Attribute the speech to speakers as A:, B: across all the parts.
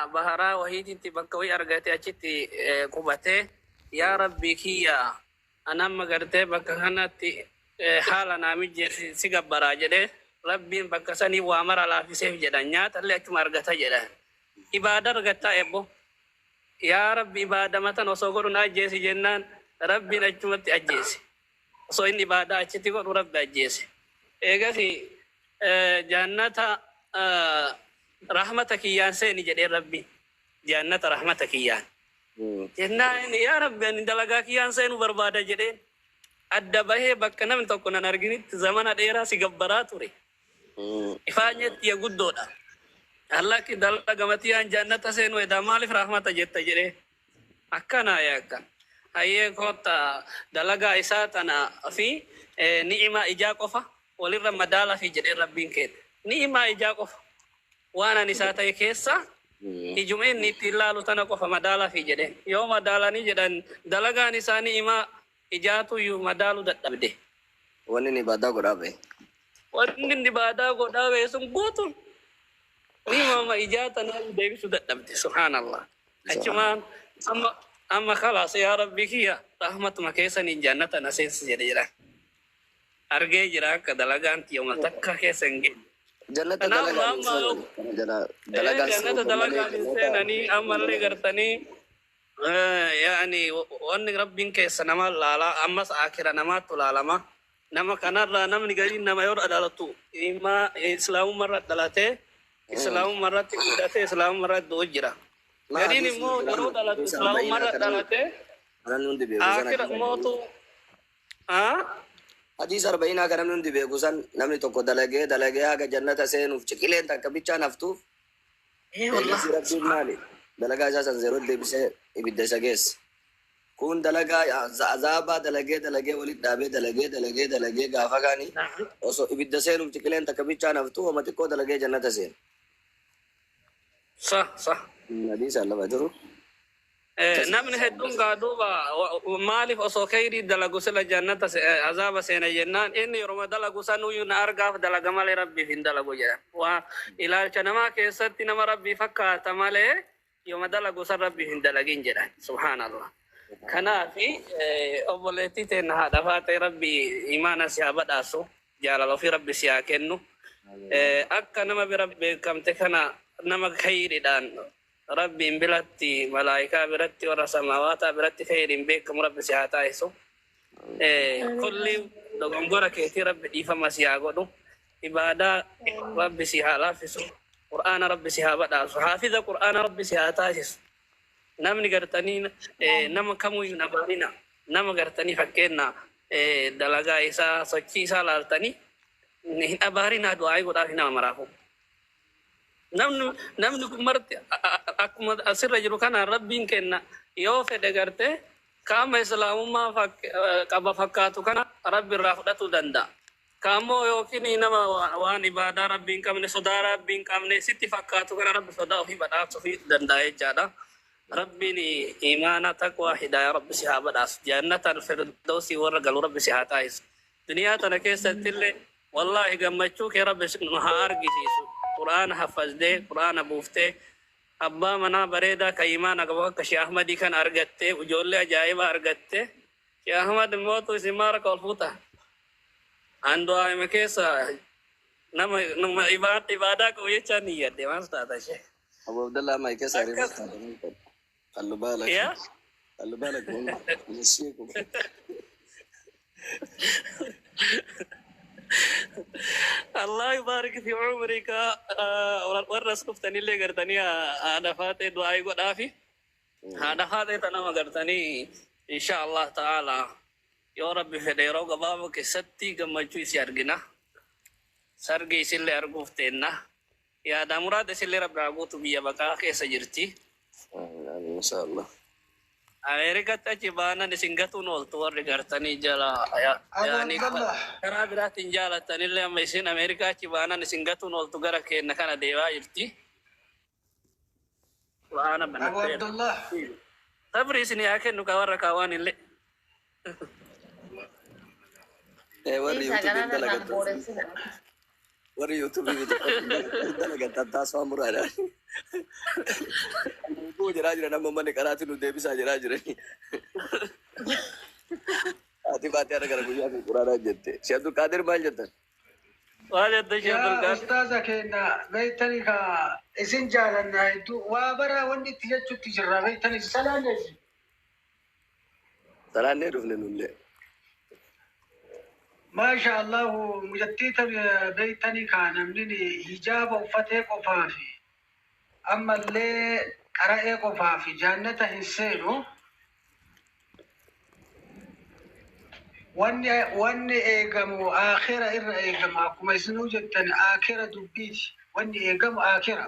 A: Baharaa wahiititti bakka wahii argate achitti qubatee, yaa Rabbii kiyya, an amma gartee bakka kanatti haala naa mijjeessi si gabbaraa jedhee, Rabbiin bakka sanii waa mara laafiseef jedhan. Nyaatallee achuma argata jedhan, ibaada argattaa ebbo. Yaa Rabbi, ibaada matan osoo godhu na ajjeesi jennaan, Rabbiin achumatti ajjeese. Osoo inni ibaadaa achitti godhu Rabbi ajjeese. Eegasi jannata rahmata kiyyaan seeni jedheen Rabbi, jannata rahmata kiyyaan jennaan, inni yaa Rabbi, ani dalagaa kiyyaan seenuu barbaada jedheen. Adda bahee bakka namni tokko nan arginitti zamana dheeraa si gabbaraa ture, ifaanyetti ya guddoodha. Allakki dalagamatiyaan jannata seenuu edaa, maaliif rahmata jetta jedhee. Akkana yakka hayyee kotta dalagaa isaa tana fi ni'imaa ijaa qofa walirra madaala fi jedhee Rabbiin kenna. Ni'imaa ijaa qofa, waan ani isaa ta'e keessa ijuma inni ittiin laalu tana qofa madaalaa fi jedheen. Yoo madaalanii jedhan, dalagaan isaa ni'imaa ijaatuyyuu madaaluu dadhabde.
B: Wanni inni ibaadaa godhaa bahe.
A: Wanni inni ibaadaa godhaa bahe sun guutuun ni'ima ijaa tanaa deebisuu dadhabde. Subhaanallah. Achumaan amma khalaas, yaa Rabbi kiyya, rahmatuma keessaniin jannata na seensi jedhe jedhan. Argee jira akka dalagaan tiyyooma takka keessa hin geenye.
B: Jannata
A: Kanaaf
B: dalagaan hin
A: amma
B: seenani. Kana jala dalagaan
A: jannata
B: seenuuf malee
A: dalagaan hin
B: jannata
A: seenanii. Ammallee gartanii yaani wanni Rabbiin keessa nama laalaa, ammas akira namaattu laalama. Nama kanarraa namni gariin nama yoo dhalatu imaa islaamummarra dhalatee, islaamummarratti guddatee, islaamummarratti du'u jira.
B: Ma
A: Gariin
B: hadiisni
A: immoo yeroo
B: Islaama
A: dhalatu
B: hadiisa arba'iinaa
A: islaamummarra
B: kan namni
A: dhalatee
B: namni hundi beeku san
A: akira
B: hadiisa
A: mootu.
B: Hadiisa arba'iinaa kan namni hundi beeku san, namni tokko dalagee dalagee haga jannata seenuuf ciqileen takka bichaan haftuuf,
A: Ee wallah.
B: Eegasii Rabbiin maali dalagaa isaa san zeeroo deebisee ibidda isa geesse. Kun dalagaa azaabaa dalagee dalagee walitti dhaabee dalagee dalagee dalagee gaafa kaani osoo ibidda seenuuf ciqileen takka bichaan haftu, homa xiqqoo dalagee jannata seena.
A: Sa sa.
B: Hadiisaan lafa jiru.
A: Namni hedduun gaa duuba maaliif osoo kheyrii dalagu sila jannata azaaba seena jennaan, inni yeroo dalagu sanuyyuu na argaaf dalaga malee Rabbiif hin dalagu jedhan. Waa ilaalcha namaa keessatti nama Rabbii fakkaata malee yooma dalagu san Rabbiif hin dalagin jedhan. Subhaanallah. Kanaafi obboleettii teenna haadha faatee, Rabbi imaana si haa badhaasu, jaalala ofii Rabbi si haa kennu. Akka nama bira beekamte kana nama kheyriidhaan Rabbiin biratti, malaayikaa biratti, warra samawaataa biratti kheyriin beekamu Rabbi si haa taasisu. Kulli dogongora keetii Rabbi dhiifama si haa godhu. Ibaadaa Rabbi si haa laaffisu. Qur'aana Rabbi si haa badhaasu. Haafiza Qur'aana Rabbi si haa taasisu. Namni gartanii nama kamuyyuu hin abaarina. Nama gartanii fakkeenna dalagaa isaa, sochii isaa laaltanii hin abaarinaa, du'aa'ii godhaaf nama maraafu. Namni kun marti akkuma asirra jiru kanaan Rabbiin kenna yoo fedhe garte qaama islaamummaa qaba fakkaatu kana Rabbi irraa fudhatuu danda'a. Kaammoo yookiin nama waan ibaadaa Rabbii hin qabne, sodaa Rabbii hin qabne sitti fakkaatu kana Rabbi sodaa ofii badhaasuu danda'a jechaadha. Rabbiin imaana, taqwaa, hidaaya Rabbi si haa badhaasu. Jannatan firdawsii warra galu Rabbi si haa taasisu. Duniyaa tana keessatti illee wallaahi gammachuu kee Rabbi nu haa argisiisu. Qur'aana haffazdee, Qur'aana buuftee, abbaa manaa bareedaa kan imaana qabu akka Shee Ahmadii kana argattee, ijoollee ajaa'ibaa argattee. Shee Ahmad mootu isin maara ol fuuta. An du'aa'ima keessa nama ibaadaa qabu jechaan niyyadhe, maal taata ishee?
B: Abu Abdallah mai keessa
A: Akkas.
B: خلوا بالك.
A: Yaa?
B: خلوا بالك نسيكم.
A: الله يبارك في عمرك. Warra as dhuftanillee gartanii haadha faatee du'aa'ii godhaafi. Haadha faatee tanama gartanii insha Allah ta'ala yoo Rabbi fedhe yeroo gabaabaa keessatti gammachuu isii argina. Sargi isillee arguuf teenna. Yaada muraada isillee Rabbi haa guutu, biyya baqaa keessa jirti.
B: إن شاء الله.
A: Ameerikaatti achi baanan isin gatuun ooltu warri gartanii jala
C: Abu
A: yaani
C: Abdallah.
A: Karaa biraatiin jaalattanillee amma isin Ameerikaa achi baanan isin gatuun ooltu, gara keenna kana deemaa jirti. Qur'aana
C: Abu
A: banatteera.
C: Abdallah.
A: Sabri isin haa kennu ka warra kaawwan illee.
B: Warri
D: Isa
B: YouTubein
D: galana irraan
B: dalagattan
D: booressina.
B: Warri YouTubein dalagattan taasifaa muraadha. jedhaa jiran amma manni qaraatii nu deebisaa jedhaa jirani. Ati baatee har'a gara guyyaa fi quraanaa jette. Sheekh Abdulqaadir maal jettan?
A: Waa jette Sheekh
C: Yaa
A: Abdulqaadir.
C: Ustaaza keenya, beektanii ka isin jaalanna hedduu waa bara wanni itti jechutti jirra, beektanii salaan jechi.
B: Salaannee dhufne nullee.
C: Maasha Allahu, mucattii tan beektanii ka namni hijaaba uffatee qofaa fi ammallee qara'ee qofaa fi jannata hin seenu. Wanni eegamu aakhira irra eegama. Akkuma isinuu jettan, aakhira dubbiiti. Wanni eegamu aakhira.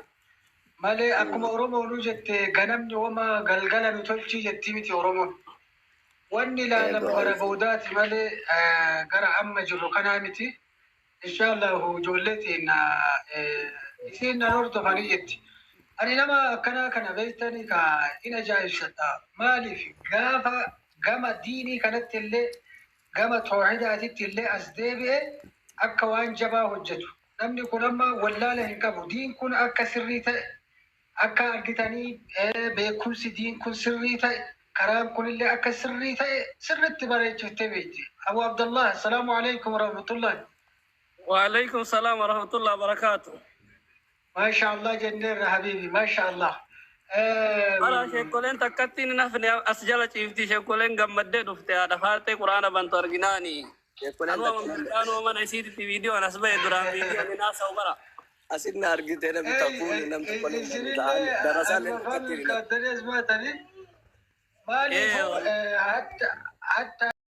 C: Malee akkuma Oromoonuu jette, ganamni wama galgala nu tolchii jettii miti Oromoon. Wanni ilaalamu gara boodaati malee gara amma jirru kanaa miti. Inshaallahu ijoollee teenya isiin nan hordofanii jetti. Ani nama akkanaa kana beektanii ka in ajaa'ibsadha. Maaliif gaafa gama diinii kanatti illee, gama toohidaatitti illee as deebi'e akka waan jabaa hojjetu. Namni kun amma wallaala hin qabu. Diin kun akka sirrii ta'e akka argitanii, beekumsi diin kun sirrii ta'e, karaan kunillee akka sirrii ta'e sirritti bareechiftee beekti. Abu Abdallah, assalaamu alaikum warahmatullahi.
A: Waalaikum salaam warahmatullahi wabarakaatu.
C: Maasha Allah jenneerra habiibi, maasha Allah.
A: Bara sheekoleen takkatti hin hafne, as jala ciifti. Sheekoleen gammaddee dhufte, haadha faartee quraana bantu arginaani.
B: Sheekoleen
A: Anuma
B: takka
A: mana isiititti viidiyoon as ba'e, duraan viidiyoon hin haasa'u bara.
B: Asin na argite, namni takkuun namni tokko illee ta'an darasaallee takkatti hin hafne.
C: Maaliif hatta hatta